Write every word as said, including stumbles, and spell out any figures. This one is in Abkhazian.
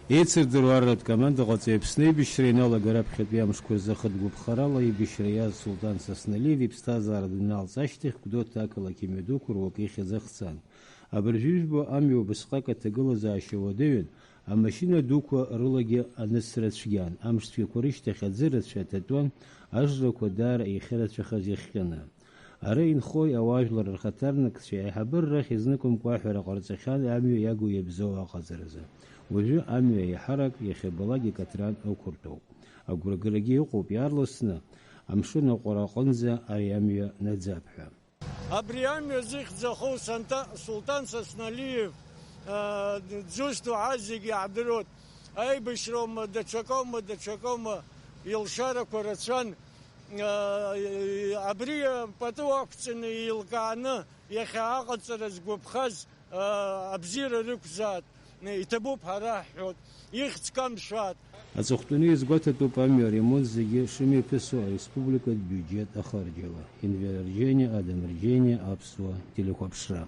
Еицырдыруа арратә командаҟаҵаҩ Аԥсны аибашьра ианалага раԥхьатәи амшқәа рзы хатә гәаԥхарала аибашьра иааз Сулҭан Сасналиев иԥсҭазаара даналҵ ашьҭахь Гәдоуҭа ақалақь амҩадуқәа руакы ихьӡахҵан. Абыржәы ижәбо амҩа убасҟак аҭагылазаашьа уадаҩын, амашьына дуқәа рылагьы анысра цәгьан, амш цәгьақәа рышьҭахь аӡы рацәа аҭатәан, ажрақәа даара еихьырацәахаз иахҟьаны. Ара инхои ауаажәлар рхаҭарнакцәеи аиҳабыра рахь изныкымкәа аҳәара ҟарҵахьан амҩа иагу иабзоу аҟаҵаразы. Уажәы амҩа еиҳарак иахьабалак икаҭран ықәыртәоуп. Агәрагарагьы ыҟоуп иаарласны амшын аҟәара аҟынӡа ари амҩа наӡап ҳәа. Абри амҩа зыхьӡ ахоу Санта-, Сулҭан Сасналиев, аа, дзусҭоу ҳа зегьы иаҳдыруеит. Аибашьроума, даҽакоума, даҽакоума, илшарақәа рацәан. Абри пату ақәҵаны еилкааны иахьа аҟаҵара згәаԥхаз абзиара рықәзаат, иҭабуп ҳара ҳҳәоит, ихьӡ камшәаат. Аҵыхәтәаны иазгәаҭатәуп амҩа аремонт зегьы шымҩаԥысуа ареспубликатә биуџьет ахарџьала. Енвер Арџьениа, Адам Арџьениа, Аԥсуа телехәаԥшра.